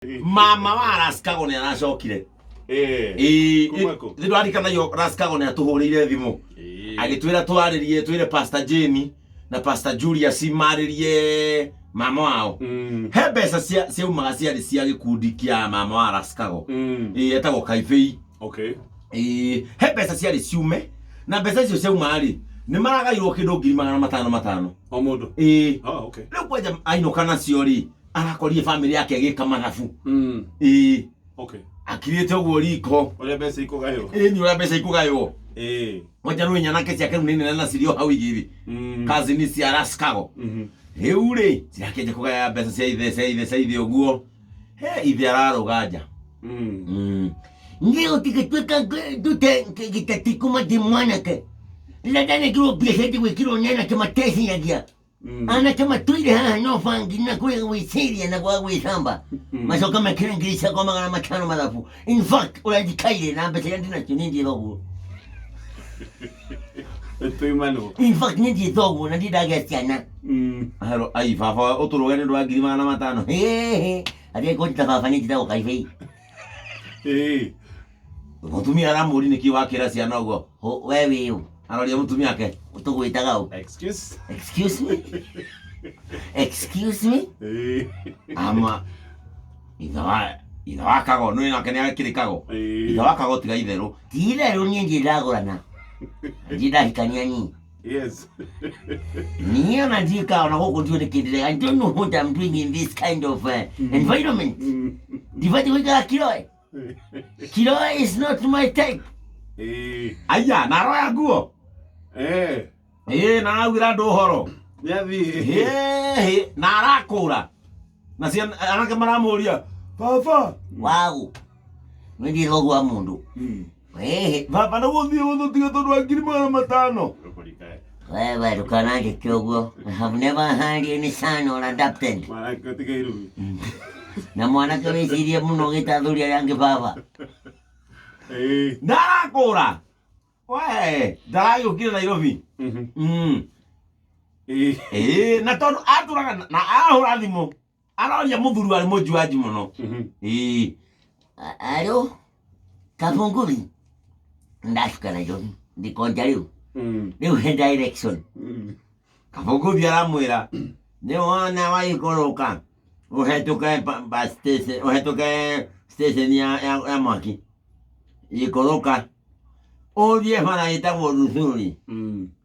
Mama wa Raskago nĩ aracokire. Eh. Kuma kũ? Ĩĩ, ndwarikanaio Raskago nĩ atũhũrĩire thimũ agĩtwĩra twarĩrie, twĩre Pastor Jane na Pastor Julius marĩrie mama wao. He mbeca ciaumaga ciarĩ cia gĩkundi kĩa mama wa Raskago. Ĩĩ, etagwo Kaibei. Ĩĩ, he mbeca ciarĩ ciume, na mbeca icio ciauma rĩ, nĩ maragairwo kĩndũ 500,000 500. O mũndũ. Ĩĩ. Oh, okay. Rĩu kwanja ainũka nacio rĩ, arakorire bamĩrĩ yake ĩgĩka mathabu. Ĩĩ. Akirĩte ũguo riko. Ũrĩa mbeca ikũgaywo. Ĩĩ, nĩ ũrĩa mbeca ikũgaywo. Kwanja nĩ nyanake ciake rĩu nĩ nene na cirĩ o hau igĩrĩ. Cousin cia Raskago. Rĩu rĩ, cirakĩanjia kũgaya mbeca cia ithe, cia ithe, cia ithe ũguo. He ithe ararũga nja. Niĩ gũtingĩtuĩka ndute gĩteti kuma ndĩ mwanake. Rĩrĩa ndanengerwo mbia cia gwĩkĩrwo nĩ anake mateciragia. Anake matũire haha no bangi na kũrĩa gwĩciria na kwaga gwĩthamba. Macoka mekĩre 5,500 mathabu. In fact, ũrĩa njikaire na mbeca iria ndĩnacio niĩ ndiĩ thoguo. Tuimanwo. In fact, niĩ ndiĩ thoguo na ndirĩ ndagĩa ciana. Haro, ai baba ũtũrũge nĩ ũndũ wa 500,000. Hĩhĩ, athiĩ kũnjĩta baba niĩ njĩtagwo Kaibei. Mũtumia aramũri nĩkĩ wakĩra ciana ũguo. We wĩ ũ? Aroria mũtumia ake. Tũgwĩtaga ũ? Excuse. Excuse me? Excuse me? Ama ithe wa Kago nĩ nake nĩ akĩrĩ Kago. Ithe wa Kago tiga itherũ. Ti itherũ niĩ ndirĩ ndagũrana. Ndirĩ ndahikania niĩ. Niĩ ona ndiĩkaga ona gũkũ ndiũĩ nĩkĩ ndĩreka. I don't know what I'm doing in this kind of environment. Ndibatiĩ gũikara Kiroe. Kiroe is not my type. Aya, na aroya nguo. Ĩĩ, na araugĩra andũ ũhoro. Nĩathiĩ. Hĩhĩ, na arakũra. Na ciana anake maramũria, "Baba, Wagu. Niĩ ndirĩ thoguo wa mũndũ. Ĩhĩ. Baba nĩ gũthiĩ gũtũtiga tondũ wa 500,000." Wewe ndũkananjĩke ũguo. I have never had any son or adopted. Mwanake ũtiga irumi. Na mwanake wĩcirie mũno ũgĩta athuri arĩa angĩ baba. Na arakũra. We, ndaragĩũkire Nairobi. Ĩĩ, na tondũ atũraga na ahũra thimũ aroria mũthuri warĩ mũjuanji mũno. Ĩĩ. Alo, Kabunguri. Ndacuka Nairobi. Ndikonja rĩu. Rĩu he direction. Kabunguri aramwĩra nĩ wona waikũrũka ũhetũke bus station, ũhetũke station ya mwaki ikũrũka ũthiĩ bara ĩtagwo Ruthuri.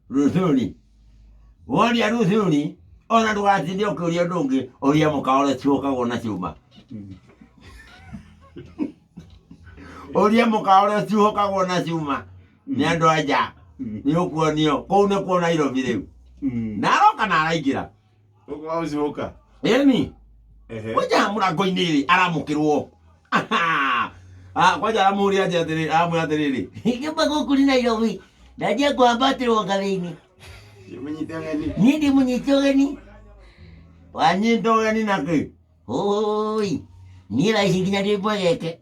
Ruthuri woria Ruthuri ona ndũgatinde ũkĩũria ũndũ ũngĩ, ũria mũkawa ũrĩa ciũkagwo na cuma, ũria mũkawa ũrĩa ciũkagwo na cuma nĩ andũ a nja, nĩ ũkuonio kũu nĩkuo Nairobi rĩu. Na aroka na araingĩra. Gũkũ wa ũciũka. Ĩni. Kwanja mũrango-inĩ rĩ aramũkĩrwo. Ah, kwanja aramũria nja atĩrĩ, aramwĩra atĩrĩrĩ. Ingĩuma gũkũ nĩ Nairobi. Ndanjia kwambatĩrwo ngathĩ-inĩ. Mũnyite ũgeni. Niĩ ndĩmũnyite ũgeni. Wanyita ũgeni na kĩ? Ũi. Niĩ thaa ici nginya ndĩ mwegeke.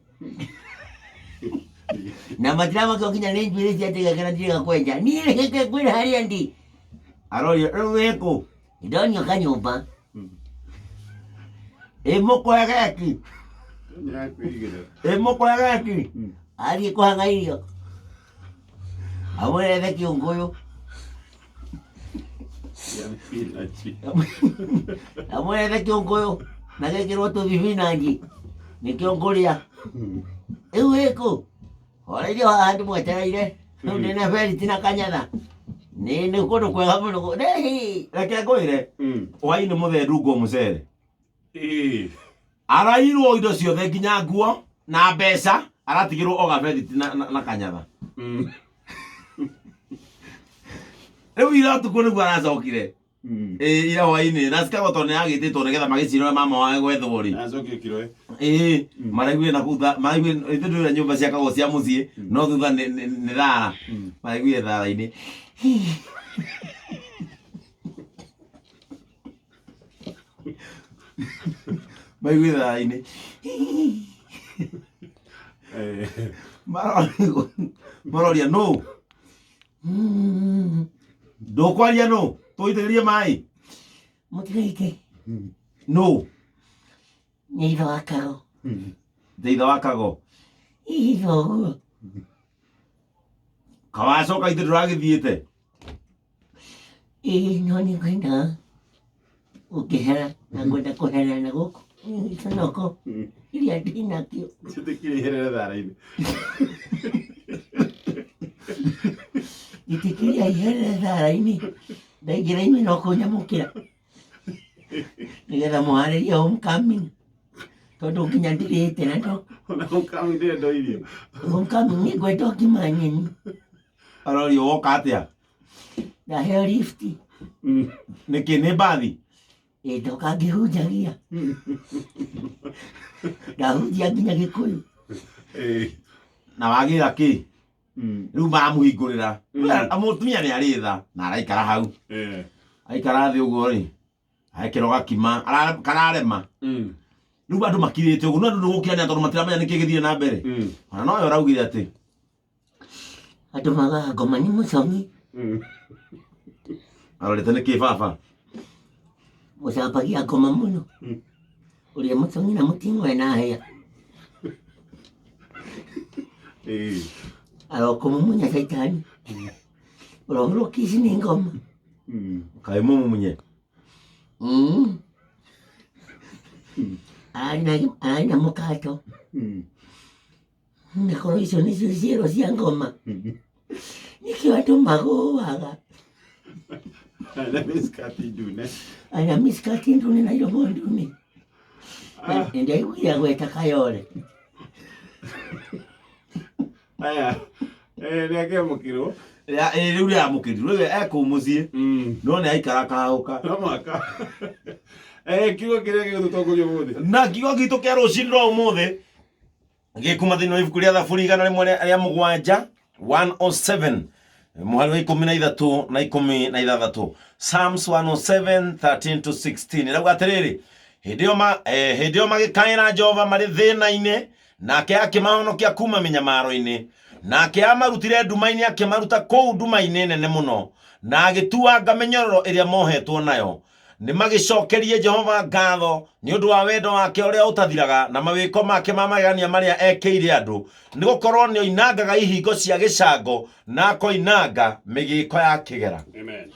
Na matiramakio nginya nĩ njuĩrĩ cia njegeke na ndirĩ gakwenja. Niĩ reke ngwĩre harĩa ndĩ. Aroria rĩu wĩ kũ? Ndonio kanyũmba. Ĩ mũkwegeki? Ĩ mũkwegeki? Athiĩ kũhang'a irio. Amwĩre kĩũngũyũ. Amwĩre kĩũngũyũ na gĩkĩrwo tũthibinanji. Nĩkĩo ngũrĩa. Rĩu ĩkũ? Horeirio haha ndĩmwetereire. Rĩu ndĩna beriti na kanyatha. Nĩ kũndũ kwega mũno. Rehi. Reke ngwĩre, hwainĩ mũthee ndungwo mũcere. Arairwo indo ciothe nginya nguo na mbeca, aratigĩrwo o gaberiti na kanyatha. Rĩu ira ũtukũ nĩguo aracokire. Ĩĩ, ira hwainĩ na Chicago tondũ nĩ yagĩtĩtwo nĩgetha magĩcire ũrĩa mama wao gwethwo rĩ. Acokio Kiroe. Ĩĩ, maraiguire na kũu maraiguire ithuĩ ndũĩ ũrĩa nyũmba ciakagwo cia mũciĩ, no thutha nĩ thara. Maraiguire thara-inĩ. Maraiguire thara-inĩ. Maroria nũ? Ndũkwaria nũ? Tũitĩrĩrie maĩ? Mũtigaike. Nũ? Nĩ ithe wa Karo. Ndeitha wa kago. Hihi thoguo. Kawacoka ithe ndũragĩthiĩte. Ĩĩ no nĩ ngwenda gũkĩhera na ngwenda kũhera na gũkũ gĩconoko kĩrĩa ndĩnakĩo. Njĩtĩkire iherere thara-inĩ. Gĩtĩ kĩrĩa iherere thara-inĩ ndaingĩra inyuĩ no kũnyamũkĩra nĩgetha mũharĩrie homecoming tondũ nginya ndirĩte na ndo Ona homecoming ndĩrenda irio. Homecoming nĩ ngwenda ngima nyeni. Arorio woka atĩa? Ndaheo lift. Nĩkĩ nĩ mbathi? Ĩ ndoka ngĩhunjagia. Ndahunjia nginya Gĩkũyũ. Ĩĩ. Na wagĩra kĩ? Rĩu maramũhingũrĩra. Mũtumia nĩ arĩ tha na araikara hau. Aikara thĩ ũguo rĩ, agekĩrwo gakima, kararema. Rĩu andũ makirĩte ũguo, no andũ nĩgũkirania tondũ matiramenya nĩkĩ gĩthiĩ na mbere. Ona nowe ũraugire atĩ Andũ magaga ngoma nĩ mũcongi. Arorete nĩkĩ baba? Mũcambagia ngoma mũno. Ũrĩa mũcongi na mũting'oe na hĩa. Arokũmumunya caitani. Ũrohũrwo kici nĩ ngoma. Kaĩ mũmumunye? Ararĩ na mũkato. Na korwo icio nĩcio ciĩro cia ngoma. Nĩkĩo andũ magũaga. Na mĩskati ndune. Ana mĩskati ndune na iromo ndune. Ndaiguire agweta Kayole. Aya. Nĩ akĩamũkĩrwo. Rĩu rĩamũkĩrirwo rĩu ekũu mũciĩ. No nĩ aikara kahũka. No mũhaka. Kiugo kĩrĩa gĩgũtũtongoria ũmũthĩ. Na kiugo gitũ kĩa rũcinĩ rwa ũmũthĩ gĩkuma thĩinĩ wa ibuku rĩa Thaburi 107 107 mũhari wa 13 na 16. Psalms 107 13 to 16 ĩrauga atĩrĩrĩ, hĩndĩ ĩyo magĩkaĩra Jehova marĩ thĩna-inĩ, nake akĩmahonokia kuma mĩnyamaro-inĩ. Nake amarutire nduma-inĩ, akĩmaruta kũu nduma-inĩ nene mũno, na agĩtuanga mĩnyororo ĩrĩa mohetwo nayo. Nĩ magĩcokerie Jehova ngatho nĩ ũndũ wa wendo wake ũrĩa ũtathiraga na mawĩko make ma magegania marĩa ekĩire andũ, nĩ gũkorwo nĩ oinangaga ihingo cia gĩcango na akoinanga mĩgĩko ya kĩgera. Amen.